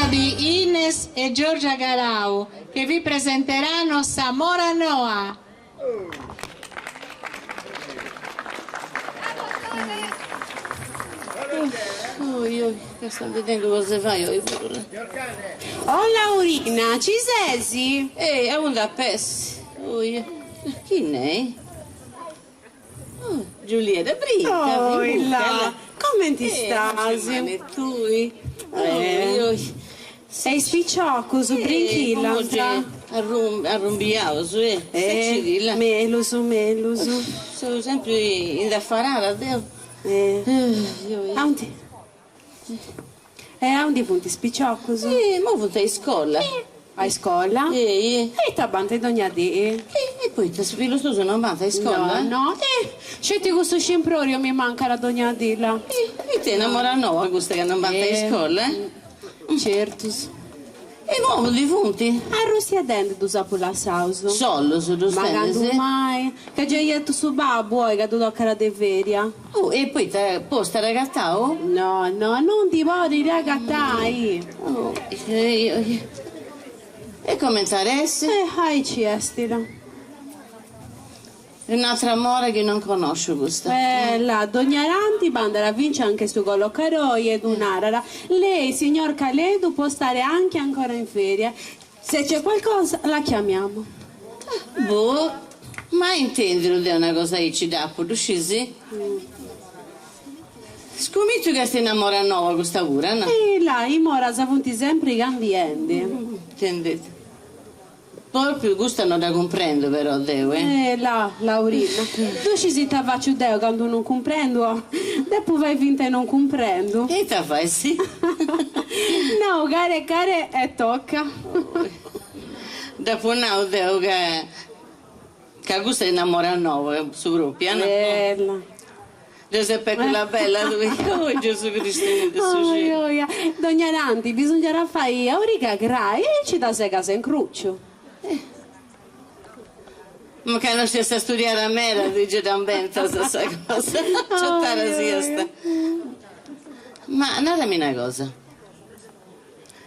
volta di Ines e Giorgia Garau che vi presenteranno Sa Mora Noa. Oi oi, ca ndi tengu cosa 'e fai oi puru. Oh Laurina, ci sesi? Ei, aundi ap'essi, oi. Chi nei? Oh, Giulietta, brinca, Oi là, comenti stas? Tui? Oi oi. E is piciocus brinchillant? Arrumbiaus, eh. Setzidilla. Mellus, mellus. Seu sempri indafarada deu. Aundi E aundi funt is piciocus? Eh, imoi funt a iscola. A iscola? Ei. E ita bant dogna dì? E poita, is fillus tuus non bant a iscola? No, no. Eh, sceti custu scimproriu mi mancat dogna dì, là. Ita est una mora noa custa ca non bant a iscola? Certus. E imoi aundi funt? Arrustiadendi ddus apu lassaus. Solus ddus Ma tenis? candu mai? Ca gei est su babbu oi ca ddu tocat de feria. Oh, e poita posta agatau? No, no, non ndi podit agatai. Oh, e e comenti at essi? Eh, aici est là. Un'atra mora chi non connosciu custa. Eh, là, dogna tanti bandat finzas anche su collocaroi e ddu narat, Lei, signor Caledu, può stare anche ancora in feria. Se c'è qualcosa la chiamiamo. Boh, mai intendiu deu una cosa aici dd'apu, ddu scisi? Scumitu ca est una mora noa custa pura, no? Eh, là, i moras funt sempri cambiendi. Intendit. Propriu custa no dda cumprendu però deu, eh. Eh, là, Laurina. Ddu scis ita faciu deu candu non cumprendu? Depu fai finta 'e non cumprendu. E ita fais? No, care care e toca. Dd'apu nau deu ca ca custa est una mora noa, su propria, no? Eh, là. Giuseppe quella bella tui, oh Gesù Cristu de su Oi cielu. oi, dogna tanti bisongiat a fai a origa grai e aici dda segas in cruciu. Ma ca non siast studiada meda tui gei dda imbentas sa cosa, acciattara siast. Ma narami una cosa,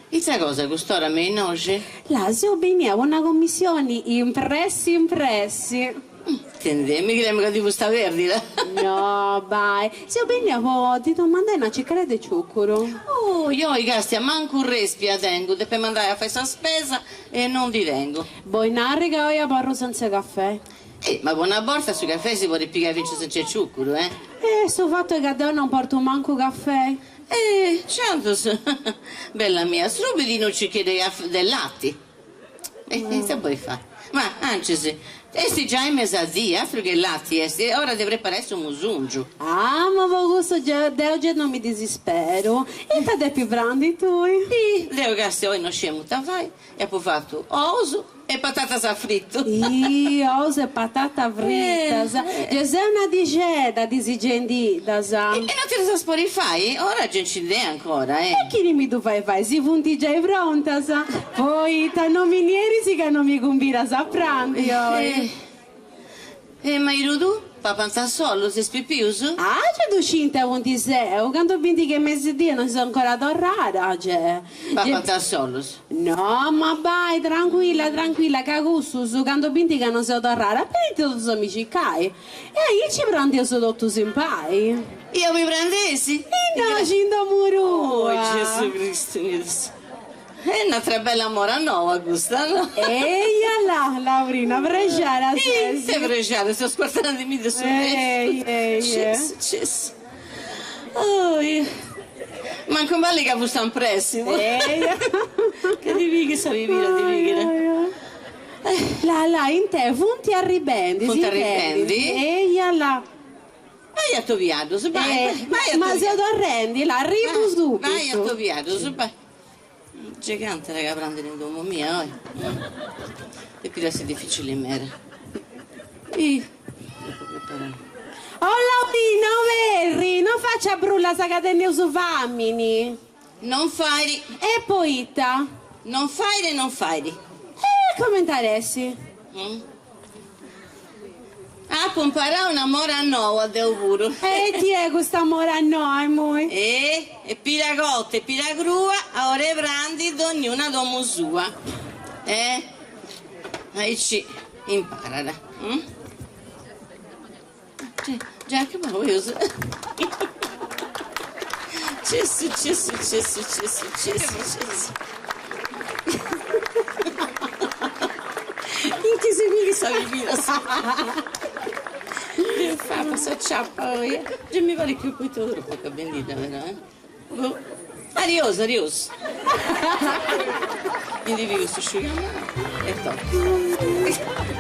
ita cosa cust'ora me innoxi? Là, seu benia po una commissioni in pressi in pressi. Intendemi, mi cremu ca ti fusta perdida. No, bai. Seu benia po ti domandai una cicara de ciuccuru. Oh, ioi, castia, mancu respia tengu, depu andai a fai sa spesa e non ndi tengu. Boi narri ca oi abarru senza caffè. Eh, ma po una borta su caffè si podit pigai finzas senza ciuccuru, eh? Eh, su fattu est ca deu non portu mancu caffè. Eh, certu, bella mia, srubidi unu ciccheri de latti. E ita boi fai? Ma, ancis, est giai mesadì, atru che latti est, est ora de preparai su musungiu. Ah, ma po cussu deu gei non mi disisperu. Ita depi prandi tui? Ih, deu castia oi non sciemu ita fai e apu fatu ous e patatas a fritu. Ih, ous e patata fritas. Gei seu una dixedda disigendiddas. E non ti ddas podi fai? Ora gei nci nd'est ancora, eh. E chini mi ddu fait fai si funt giai prontas? Poita non mi neris ca non mi cumbidas a prandi oi? E ma i Rudù? Papant a solus is pipius? Ah, gei ddu scint aundi seu, candu bint chi est mesidì e non seu ancora torrada, gei. Papant a solus? No, ma bai, tranquilla, tranquilla, ca cussus, candu bint ca non seu torrada, benint totus a mi circai. E aici prandeus totus impari. I aundi prandesi? Innoxi in domu tua! Oh, Gesù Cristu miu. Est un'atra bella mora noa custa, no? Eia là, Laurina, prexada ses? Ite prexada, seu scuartandimì de su restu. Ei, ei, Ces, ces. Oi. Mancu mali ca fusta in pressi. Eia. Ca ti pighit sa pibira, ti pighit. Là, là, inte, funt arribendi, Funt arribendi? Eia là. Bai atobiaddus, bai, bai Ma seu torrendi, là, arribu subitu. Bai atobiaddus, bai. Gigante ca prandit in domu mia oi. Depit essi dificili meda. Ih, depu preparai. Oh Laurina, oberri, non facias brullas ca teneus famini. Non fairi. E poita? Non fairi e non fairi. E coment'at essi? Apu imparau una mora noa deu puru. E ite est custa mora noa immoi? E e pira cotta e pira crua a ora 'e prandi donniunu a domu sua. E aici imparat. Già acabau eus. Cessu cessu cessu cessu cessu cessu. In chi si pighit sa pibida Deu fata sa ciapa oi. Già mi parit chi apu 'etau tropu acua bendita però eh. Boh. Ariosu ariosu. Mi ndi pigu su sciugamanu e totu.